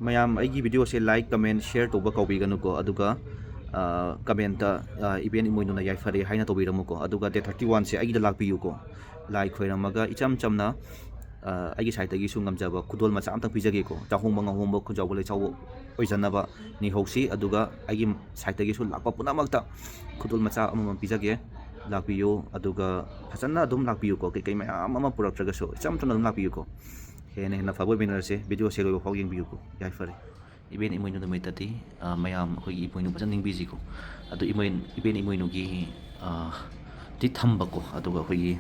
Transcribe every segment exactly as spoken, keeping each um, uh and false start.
ꯃꯌꯥꯝ ꯑꯩꯒꯤ videoꯁꯦ like, comment, share ꯇꯧꯕ ꯀꯥꯎꯕꯤꯒꯅꯨꯀꯣ꯫ ꯑꯗꯨꯒ ꯀꯃꯦꯟꯇ ꯏꯕꯦꯟ ꯏꯃꯣꯏꯅꯨꯅ ꯌꯥꯏꯐꯔꯦ ꯍꯥꯏꯅ ꯇꯧꯕꯤꯔꯝꯃꯨꯀꯣ꯫ ꯑꯗꯨꯒ date thirty oneꯁꯦ ꯑꯩꯒꯤꯗ ꯂꯥꯛꯄꯤꯌꯨꯀꯣ꯫ ꯂꯥꯏ ꯈꯣꯏꯔꯝꯃꯒ ꯏꯆꯝ ꯆꯝꯅ ꯑꯩꯒꯤ sideꯇꯒꯤꯁꯨ ꯉꯝꯖꯕ ꯈꯨꯗꯣꯜ ꯃꯆꯥ ꯑꯝꯇꯪ ꯄꯤꯖꯒꯦꯀꯣ꯫ ꯆꯥꯍꯣꯡꯕ ꯉꯥꯍꯣꯡꯕ ꯈꯨꯟꯖꯥꯎꯕ ꯂꯩꯆꯥꯎꯕ ꯑꯣꯏꯖꯅꯕ ꯅꯤꯍꯧꯁꯤ꯫ ꯑꯗꯨꯒ ꯑꯩꯒꯤ sideꯇꯒꯤꯁꯨ ꯂꯥꯛꯄ ꯄꯨꯝꯅꯃꯛꯇ ꯈꯨꯗꯣꯜ ꯃꯆꯥ ꯑꯃꯃꯝ ꯄꯤꯖꯒꯦ꯫ ꯂꯥꯛꯄꯤꯌꯨ꯫ ꯑꯗꯨꯒ ꯐꯖꯅ ꯑꯗꯨꯝ ꯂꯥꯛꯄꯤꯌꯨꯀꯣ꯫ ꯀꯩꯀꯩ ꯃꯌꯥꯝ ꯑꯃ ꯄꯨꯔꯛꯇ꯭ꯔꯒꯁꯨ ꯏꯆꯝ ꯆꯝꯅ ꯑꯗꯨꯝ ꯂꯥꯛꯄꯤꯌꯨꯀꯣ꯫ ꯍꯦꯟꯅ ꯍꯦꯟꯅ ꯐꯕ ꯑꯣꯏꯃꯤꯟꯅꯔꯁꯦ꯫ Videoꯁꯦ ꯂꯣꯏꯕ ꯐꯥꯎ ꯌꯦꯡꯕꯤꯌꯨꯀꯣ꯫ ꯌꯥꯏꯐꯔꯦ꯫ ꯏꯕꯦꯟ ꯏꯃꯣꯏꯅꯨ ꯅꯨꯃꯤꯠꯇꯗꯤ ꯃꯌꯥꯝ ꯑꯩꯈꯣꯏꯒꯤ ꯏꯃꯣꯏꯅꯨ ꯐꯖꯅ ꯅꯤꯡꯕꯤꯁꯤꯀꯣ꯫ ꯑꯗꯨ ꯏꯃꯣꯏ ꯏꯕꯦꯟ ꯏꯃꯣꯏꯅꯨꯒꯤ ꯗꯤ ꯊꯝꯕꯀꯣ, ꯑꯗꯨꯒ ꯑꯩꯈꯣꯏꯒꯤ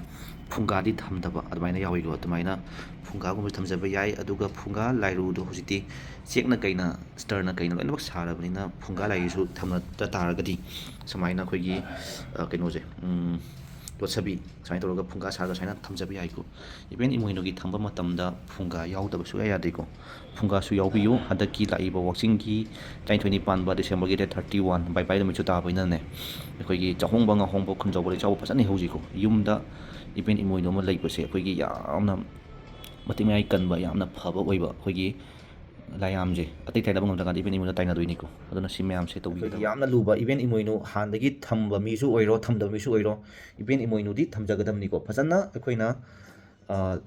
ꯐꯨꯡꯒꯥꯗꯤ ꯊꯝꯗꯕ ꯑꯗꯨꯃꯥꯏꯅ ꯌꯥꯎꯋꯤꯀꯣ꯫ ꯑꯗꯨꯃꯥꯏꯅ ꯐꯨꯡꯒꯥꯒꯨꯝꯕꯁꯨ ꯊꯝꯖꯕ ꯌꯥꯏ꯫ ꯑꯗꯨꯒ ꯐꯨꯡꯒꯥ ꯂꯥꯏꯔꯨꯗꯣ ꯍꯧꯖꯤꯛꯇꯤ ꯆꯦꯛꯅ ꯀꯩꯅ ꯁ꯭ꯇꯔꯅ ꯀꯩꯅ ꯂꯣꯏꯅꯃꯛ ꯁꯥꯔꯕꯅꯤꯅ ꯐꯨꯡꯒꯥ ꯂꯥꯏꯔꯨꯁꯨ ꯊꯝꯅꯗ ꯇꯥꯔꯒꯗꯤ ꯁꯨꯃꯥꯏꯅ ꯑꯩꯈꯣꯏꯒꯤ ꯀꯩꯅꯣꯁꯦ, ꯌꯣꯠꯁꯕꯤ ꯁꯨꯃꯥꯏꯅ ꯇꯧꯔꯒ ꯐꯨꯡꯒꯥ ꯁꯥꯔꯒ ꯁꯨꯃꯥꯏꯅ ꯊꯝꯖꯕ ꯌꯥꯏꯀꯣ꯫ ꯏꯕꯦꯟ ꯏꯃꯣꯏꯅꯨꯒꯤ ꯊꯝꯕ ꯃꯇꯝꯗ ꯐꯨꯡꯒꯥ ꯌꯥꯎꯗꯕ ꯁꯨꯡꯌꯥ ꯌꯥꯗꯦꯀꯣ꯫ ꯐꯨꯡꯒꯥꯁꯨ ꯌꯥꯎꯕꯤꯌꯨ꯫ ꯍꯟꯗꯛꯀꯤ ꯂꯥꯛꯏꯕ ꯋꯥꯛꯆꯤꯡꯒꯤ ꯇꯔꯥꯅꯤꯊꯣꯏꯅꯤ ꯄꯥꯟꯕ Decemberꯒꯤ date thirty one ꯕꯥꯏ ꯕꯥꯏ ꯅꯨꯃꯤꯠꯁꯨ ꯇꯥꯕꯅꯤꯅꯅꯦ, ꯑꯩꯈꯣꯏꯒꯤ ꯆꯥꯍꯣꯡꯕ ꯉꯥꯍꯣꯡꯕ ꯈꯨꯟꯖꯥꯎꯕ ꯂꯩꯆꯥꯎꯕ ꯐꯖꯅ ꯍꯧꯖꯤꯛꯀꯣ꯫ ꯌꯨꯝꯗ ꯏꯕꯦꯟ ꯏꯃꯣꯏꯅꯨ ꯑꯃ ꯂꯩꯕꯁꯦ ꯑꯩꯈꯣꯏꯒꯤ ꯌꯥꯝꯅ ꯃꯇꯤꯛ ꯃꯌꯥꯏ ꯀꯟꯕ, ꯌꯥꯝꯅ ꯐꯕ ꯑꯣꯏꯕ ꯑꯩꯈꯣꯏꯒꯤ ꯂꯥꯏꯌꯥꯝꯁꯦ ꯑꯇꯩ ꯇꯥꯏꯅꯕ ꯉꯝꯗ꯭ꯔꯀꯥꯟꯗ ꯏꯕꯦꯟ ꯏꯃꯣꯏꯅꯨ ꯇꯥꯏꯅꯗꯣꯏꯅꯤꯀꯣ꯫ ꯑꯗꯨꯅ ꯁꯤ ꯃꯌꯥꯝꯁꯦ ꯇꯧꯕꯤꯒꯗꯕ꯫ ꯑꯩꯈꯣꯏꯒꯤ ꯌꯥꯝꯅ ꯂꯨꯕ ꯏꯕꯦꯟ ꯏꯃꯣꯏꯅꯨ ꯍꯥꯟꯅꯗꯒꯤ ꯊꯝꯕ ꯃꯤꯁꯨ ꯑꯣꯏꯔꯣ, ꯊꯝꯗꯕ ꯃꯤꯁꯨ ꯑꯣꯏꯔꯣ, ꯏꯕꯦꯟ ꯏꯃꯣꯏꯅꯨꯗꯤ ꯊꯝꯖꯒꯗꯕꯅꯤꯀꯣ꯫ ꯐꯖꯅ ꯑꯩꯈꯣꯏꯅ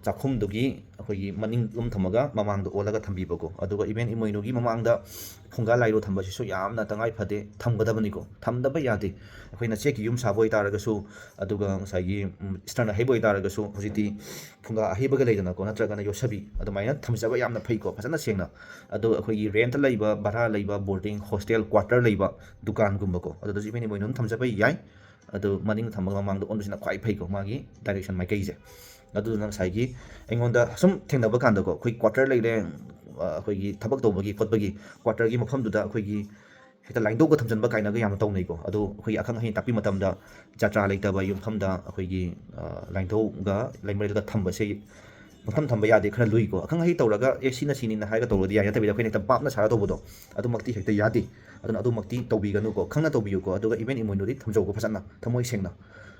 ꯆꯥꯛꯈꯨꯝꯗꯨꯒꯤ ꯑꯩꯈꯣꯏꯒꯤ ꯃꯅꯤꯡꯂꯣꯝ ꯊꯝꯃꯒ ꯃꯃꯥꯡꯗ ꯑꯣꯜꯂꯒ ꯊꯝꯕꯤꯕꯀꯣ꯫ ꯑꯗꯨꯒ ꯏꯕꯦꯟ ꯏꯃꯣꯏꯅꯨꯒꯤ ꯃꯃꯥꯡꯗ ꯐꯨꯡꯒꯥ ꯂꯥꯏꯔꯨ ꯊꯝꯕꯁꯤꯁꯨ ꯌꯥꯝꯅ ꯇꯉꯥꯏ ꯐꯗꯦ, ꯊꯝꯒꯗꯕꯅꯤꯀꯣ꯫ ꯊꯝꯗꯕ ꯌꯥꯗꯦ꯫ ꯑꯩꯈꯣꯏꯅ ꯆꯦꯛꯀꯤ ꯌꯨꯝ ꯁꯥꯕ ꯑꯣꯏꯇꯥꯔꯒꯁꯨ, ꯑꯗꯨꯒ ꯉꯁꯥꯏꯒꯤ ꯁ꯭ꯇꯔꯅ ꯍꯩꯕ ꯑꯣꯏꯇꯥꯔꯒꯁꯨ, ꯍꯧꯖꯤꯛꯇꯤ ꯐꯨꯡꯒꯥ ꯑꯍꯩꯕꯒ ꯂꯩꯗꯅꯀꯣ, ꯅꯠꯇ꯭ꯔꯒꯅ ꯌꯣꯠꯁꯕꯤ ꯑꯗꯨꯃꯥꯏꯅ ꯊꯝꯖꯕ ꯌꯥꯝꯅ ꯐꯩꯀꯣ꯫ ꯐꯖꯅ ꯁꯦꯡꯅ꯫ ꯑꯗꯣ ꯑꯩꯈꯣꯏꯒꯤ rentꯇ ꯂꯩꯕ, ꯚꯔꯥ ꯂꯩꯕ, boarding, hostel, quarter ꯂꯩꯕ, ꯗꯨꯀꯥꯟꯒꯨꯝꯕꯀꯣ, ꯑꯗꯨꯗꯁꯨ ꯏꯕꯦꯟ ꯏꯃꯣꯏꯅꯨ ꯑꯗꯨꯝ ꯊꯝꯖꯕ ꯌꯥꯏ꯫ ꯑꯗꯨ ꯃꯅꯤꯡ ꯊꯝꯃꯒ ꯃꯃꯥꯡꯗ ꯑꯣꯟꯕꯁꯤꯅ ꯈ꯭ꯋꯥꯏ ꯐꯩꯀꯣ, ꯃꯥꯒꯤ direction ꯃꯥꯏꯀꯩꯁꯦ꯫ ꯑꯗꯨꯗꯨꯅ ꯉꯁꯥꯏꯒꯤ ꯑꯩꯉꯣꯟꯗ ꯁꯨꯝ ꯊꯦꯡꯅꯕ ꯀꯥꯟꯗꯀꯣ, ꯑꯩꯈꯣꯏ quarter ꯂꯩꯔꯦ, ꯑꯩꯈꯣꯏꯒꯤ ꯊꯕꯛ ꯇꯧꯕꯒꯤ ꯈꯣꯠꯄꯒꯤ quarterꯒꯤ ꯃꯐꯝꯗꯨꯗ ꯑꯩꯈꯣꯏꯒꯤ ꯍꯦꯛꯇ ꯂꯥꯏꯟꯗꯧꯒ ꯊꯝꯖꯤꯟꯕ ꯀꯥꯏꯅꯒ ꯌꯥꯝꯅ ꯇꯧꯅꯩꯀꯣ꯫ ꯑꯗꯣ ꯑꯩꯈꯣꯏꯒꯤ ꯑꯈꯪ ꯑꯍꯩ ꯇꯥꯛꯄꯤ ꯃꯇꯝꯗ ꯖꯥꯇ꯭ꯔꯥ ꯂꯩꯇꯕ ꯌꯨꯝꯐꯝꯗ ꯑꯩꯈꯣꯏꯒꯤ ꯂꯥꯏꯟꯗꯧꯒ ꯂꯩꯃꯔꯦꯜꯒ ꯊꯝꯕꯁꯦ ꯄꯪꯊꯝ ꯊꯝꯕ ꯌꯥꯗꯦ, ꯈꯔ ꯂꯨꯏꯀꯣ꯫ ꯑꯈꯪ ꯑꯍꯩ ꯇꯧꯔꯒ "ꯑꯦ, ꯁꯤꯅ ꯁꯤꯅꯤꯅ" ꯍꯥꯏꯔꯒ ꯇꯧꯕꯗꯤ ꯌꯥꯏ, ꯅꯠꯇꯕꯤꯗ ꯑꯩꯈꯣꯏꯅ ꯍꯦꯛꯇ ꯚꯥꯞꯅ ꯁꯥꯔ ꯇꯧꯕꯗꯣ ꯑꯗꯨꯃꯛꯇꯤ ꯍꯦꯛꯇ ꯌꯥꯗꯦ꯫ ꯑꯗꯨꯅ ꯑꯗꯨꯃꯛꯇꯤ ꯇꯧꯕꯤꯒꯅꯨꯀꯣ, ꯈꯪꯅ ꯇꯧꯕꯤꯌꯨꯀꯣ꯫ ꯑꯗꯨꯒ ꯏꯕꯦꯟ ꯏꯃꯣꯏꯅꯨꯗꯤ ꯊꯝꯖꯧꯀꯣ ꯐꯖꯅ, ꯊꯃꯣꯏ ꯁꯦꯡꯅ꯫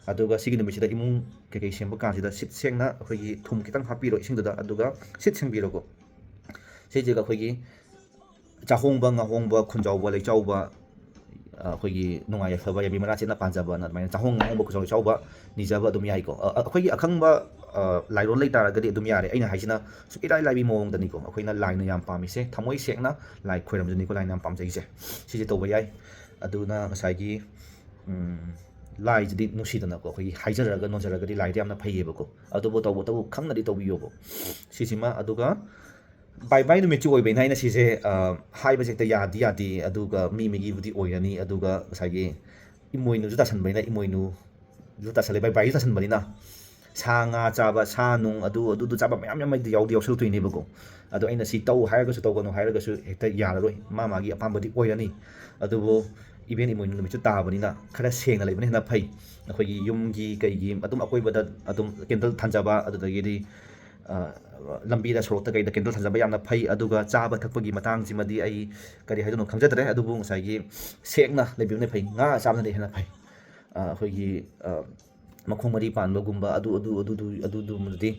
ꯑꯗꯨꯒ ꯁꯤꯒꯤ ꯅꯨꯃꯤꯠꯁꯤꯗ ꯏꯃꯨꯡ ꯀꯩꯀꯩ ꯁꯦꯝꯕ ꯀꯥꯟꯁꯤꯗ ꯁꯤꯠ ꯁꯦꯡꯅ ꯑꯩꯈꯣꯏꯒꯤ ꯊꯨꯝ ꯈꯤꯇꯪ ꯍꯥꯞꯄꯤꯔꯣ ꯏꯁꯤꯡꯗꯨꯗ, ꯑꯗꯨꯒ ꯁꯤꯠ ꯁꯦꯡꯕꯤꯔꯣꯀꯣ꯫ ꯁꯤꯁꯤꯒ ꯑꯩꯈꯣꯏꯒꯤ ꯆꯥꯍꯣꯡꯕ, ꯉꯥꯍꯣꯡꯕ, ꯈꯨꯟꯖꯥꯎꯕ, ꯂꯩꯆꯥꯎꯕ, ꯑ, ꯑꯩꯈꯣꯏꯒꯤ ꯅꯨꯡꯉꯥꯏ ꯌꯥꯏꯐꯕ, ꯌꯥꯏꯕꯤ ꯃꯔꯥ ꯆꯦꯠꯅ ꯄꯥꯟꯖꯕꯅ ꯑꯗꯨꯃꯥꯏꯅ ꯆꯥꯍꯣꯡ ꯉꯥꯍꯣꯡꯕ ꯈꯨꯟꯖꯥꯎ ꯂꯩꯆꯥꯎꯕ ꯅꯤꯖꯕ ꯑꯗꯨꯝ ꯌꯥꯏꯀꯣ꯫ ꯑ, ꯑ, ꯑꯩꯈꯣꯏꯒꯤ ꯑꯈꯪꯕ, ꯑ, ꯂꯥꯏꯔꯣꯜ ꯂꯩ ꯇꯥꯔꯒꯗꯤ ꯑꯗꯨꯝ ꯌꯥꯔꯦ꯫ ꯑꯩꯅ ꯍꯥꯏꯁꯤꯅ ꯁꯨꯝ ꯏꯔꯥꯏ ꯂꯥꯏꯕꯤ ꯃꯑꯣꯡꯗꯅꯤꯀꯣ꯫ ꯑꯩꯈꯣꯏꯅ ꯂꯥꯏꯅ ꯌꯥꯝ ꯄꯥꯝꯃꯤꯁꯦ, ꯊꯃꯣꯏ ꯁꯦꯡꯅ ꯂꯥꯏ ꯈꯣꯏꯔꯝꯕꯗꯨꯅꯤꯀꯣ ꯂꯥꯏꯅ ꯌꯥꯝ ꯄꯥꯝꯖꯩꯁꯦ꯫ ꯁꯤꯁꯦ ꯇꯧꯕ ꯌꯥꯏ꯫ ꯑꯗꯨꯅ ꯉꯁꯥꯏꯒꯤ, ꯎꯝ, ꯂꯥꯏꯁꯤꯗꯤ ꯅꯨꯡꯁꯤꯗꯅꯀꯣ, ꯑꯩꯈꯣꯏꯒꯤ ꯍꯥꯏꯖꯔꯒ ꯅꯣꯟꯖꯔꯒꯗꯤ ꯂꯥꯏꯗꯤ ꯌꯥꯝꯅ ꯐꯩꯌꯦꯕꯀꯣ꯫ ꯑꯗꯨꯕꯨ ꯇꯧꯕꯇꯕꯨ ꯈꯪꯅꯗꯤ ꯇꯧꯕꯤꯌꯣꯕ꯫ ꯁꯤꯁꯤꯃ, ꯑꯗꯨꯒ ꯕꯥꯏ ꯕꯥꯏ ꯅꯨꯃꯤꯠꯁꯨ ꯑꯣꯏꯕꯅꯤꯅ ꯑꯩꯅ ꯁꯤꯁꯦ, ꯑ, ꯍꯥꯏꯕꯁꯦ ꯍꯦꯛꯇ ꯌꯥꯗꯤ ꯌꯥꯗꯦ, ꯑꯗꯨꯒ ꯃꯤ ꯃꯤꯒꯤꯕꯨꯗꯤ ꯑꯣꯏꯔꯅꯤ, ꯑꯗꯨꯒ ꯉꯁꯥꯏꯒꯤ ꯏꯃꯣꯏꯅꯨꯁꯨ ꯇꯥꯁꯟꯕꯅꯤꯅ, ꯏꯃꯣꯏꯅꯨꯁꯨ ꯇꯥꯁꯜꯂꯦ, ꯕꯥꯏ ꯕꯥꯏꯁꯨ ꯇꯥꯁꯟꯕꯅꯤꯅ, ꯁꯥ ꯉꯥ ꯆꯥꯕ, ꯁꯥ ꯅꯨꯡ ꯑꯗꯨ, ꯑꯗꯨꯗꯨ ꯆꯥꯕ ꯃꯌꯥꯝ ꯌꯥꯝ ꯑꯩꯗꯤ ꯌꯥꯎꯗꯤ ꯌꯥꯎꯁꯜꯂꯛꯇꯣꯏꯅꯦꯕꯀꯣ꯫ ꯑꯗꯣ ꯑꯩꯅ ꯁꯤ ꯇꯧ ꯍꯥꯏꯔꯒꯁꯨ, ꯇꯧꯒꯅꯨ ꯍꯥꯏꯔꯒꯁꯨ ꯍꯦꯛꯇ ꯌꯥꯔꯔꯣꯏ, ꯃꯥ ꯃꯥꯒꯤ ꯑꯄꯥꯝꯕꯗꯤ ꯑꯣꯏꯔꯅꯤ꯫ ꯑꯗꯨꯕꯨ ꯏꯕꯦꯟ ꯏꯃꯣꯏꯅꯨ ꯅꯨꯃꯤꯠꯁꯨ ꯇꯥꯕꯅꯤꯅ ꯈꯔ ꯁꯦꯡꯅ ꯂꯩꯕꯅ ꯍꯦꯟꯅ ꯐꯩ꯫ ꯑꯩꯈꯣꯏꯒꯤ ꯌꯨꯝꯒꯤ ꯀꯩꯒꯤ ꯑꯗꯨꯝ ꯑꯀꯣꯏꯕꯗ ꯑꯗꯨꯝ ꯀꯦꯟꯗꯜ ꯊꯥꯟꯖꯕ, ꯑꯗꯨꯗꯒꯤꯗꯤ, ꯑ, ꯂꯝꯕꯤꯗ ꯁꯣꯔꯣꯛꯇ ꯀꯩꯗ ꯀꯦꯟꯗꯜ ꯊꯥꯟꯖꯕ ꯌꯥꯝꯅ ꯐꯩ꯫ ꯑꯗꯨꯒ ꯆꯥꯕ ꯊꯛꯄꯒꯤ ꯃꯇꯥꯡꯁꯤꯃꯗꯤ ꯑꯩ ꯀꯔꯤ ꯍꯥꯏꯗꯣꯏꯅꯣ ꯈꯪꯖꯗ꯭ꯔꯦ꯫ ꯑꯗꯨꯕꯨ ꯉꯁꯥꯏꯒꯤ ꯁꯦꯡꯅ ꯂꯩꯕꯤꯕꯅ ꯐꯩ, ꯉꯥ ꯆꯥꯕꯅꯗꯤ ꯍꯦꯟꯅ ꯐꯩ꯫ ꯑ, ꯑꯩꯈꯣꯏꯒꯤ, ꯑ, ꯃꯈꯣꯡ ꯃꯔꯤ ꯄꯥꯟꯕꯒꯨꯝꯕ ꯑꯗꯨ, ꯑꯗꯨ, ꯑꯗꯨꯗꯨ, ꯑꯗꯨꯗꯨꯃꯗꯤ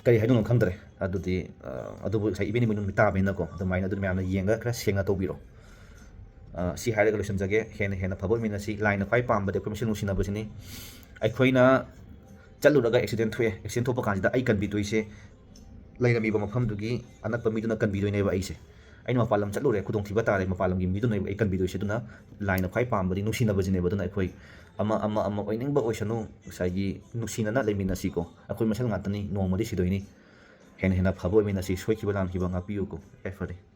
ꯀꯔꯤ ꯍꯥꯏꯗꯣꯏꯅꯣ ꯈꯪꯗ꯭ꯔꯦ꯫ ꯑꯗꯨꯗꯤ, ꯑ, ꯑꯗꯨꯕꯨ ꯉꯁꯥꯏ ꯏꯕꯦꯟ ꯏꯃꯣꯏꯅꯨ ꯅꯨꯃꯤꯠ ꯇꯥꯕꯅꯤꯅꯀꯣ, ꯑꯗꯨꯃꯥꯏꯅ ꯑꯗꯨ ꯃꯌꯥꯝꯅ ꯌꯦꯡꯉꯒ ꯈꯔ ꯁꯦꯡꯅ ꯇꯧꯕꯤꯔꯣ꯫ ꯑ, ꯁꯤ ꯍꯥꯏꯔꯒ ꯂꯣꯏꯁꯤꯟꯖꯒꯦ꯫ ꯍꯦꯟꯅ ꯍꯦꯟꯅ ꯐꯕ ꯑꯣꯏꯃꯤꯟꯅꯁꯤ꯫ ꯂꯥꯏꯅ ꯈ꯭ꯋꯥꯏ ꯄꯥꯝꯕꯗꯤ ꯑꯩꯈꯣꯏ ꯃꯁꯦꯜ ꯅꯨꯡꯁꯤꯅꯕꯁꯤꯅꯤ꯫ ꯑꯩꯈꯣꯏꯅ ꯆꯠꯂꯨꯔꯒ ꯑꯦꯛꯁꯤꯗꯦꯟ ꯊꯣꯛꯑꯦ꯫ ꯑꯦꯛꯁꯤꯗꯦꯟ ꯊꯣꯛꯄ ꯀꯥꯟꯁꯤꯗ ꯑꯩ ꯀꯟꯕꯤꯗꯣꯏꯁꯦ ꯂꯩꯔꯝꯃꯤꯕ ꯃꯐꯝꯗꯨꯒꯤ ꯑꯅꯛꯄ ꯃꯤꯗꯨꯅ ꯀꯟꯕꯤꯗꯣꯏꯅꯦꯕ ꯑꯩꯁꯦ꯫ ꯑꯩꯅ ꯃꯄꯥꯟ ꯂꯝ ꯆꯠꯂꯨꯔꯦ, ꯈꯨꯗꯣꯡꯊꯤꯕ ꯇꯥꯔꯦ, ꯃꯄꯥꯟ ꯂꯝꯒꯤ ꯃꯤꯗꯨꯅꯦꯕ ꯑꯩ ꯀꯟꯕꯤꯗꯣꯏꯁꯦ꯫ ꯑꯗꯨꯅ ꯂꯥꯏꯅ ꯈ꯭ꯋꯥꯏ ꯄꯥꯝꯕꯗꯤ ꯅꯨꯡꯁꯤꯅꯕꯁꯤꯅꯦꯕ꯫ ꯑꯗꯨꯅ ꯑꯩꯈꯣꯏ ꯑꯃ, ꯑꯃ, ꯑꯃ ꯑꯣꯏꯅꯤꯡꯕ ꯑꯣꯏꯁꯅꯨ, ꯉꯁꯥꯏꯒꯤ ꯅꯨꯡꯁꯤꯅꯅ ꯂꯩꯃꯤꯟꯅꯁꯤꯀꯣ꯫ ꯑꯩꯈꯣꯏ ꯃꯁꯦꯜ ꯉꯥꯛꯇꯅꯤ, ꯅꯣꯡꯃꯗꯤ ꯁꯤꯗꯣꯏꯅꯤ꯫ ꯍꯦꯟꯅ ꯍꯦꯟꯅ ꯐꯕ ꯑꯣꯏꯃꯤꯟꯅꯁꯤ, ꯁꯣꯏꯈꯤꯕ ꯂꯥꯟꯈꯤꯕ ꯉꯥꯛꯄꯤꯌꯨꯀꯣ꯫ ꯌꯥꯏꯐꯔꯦ꯫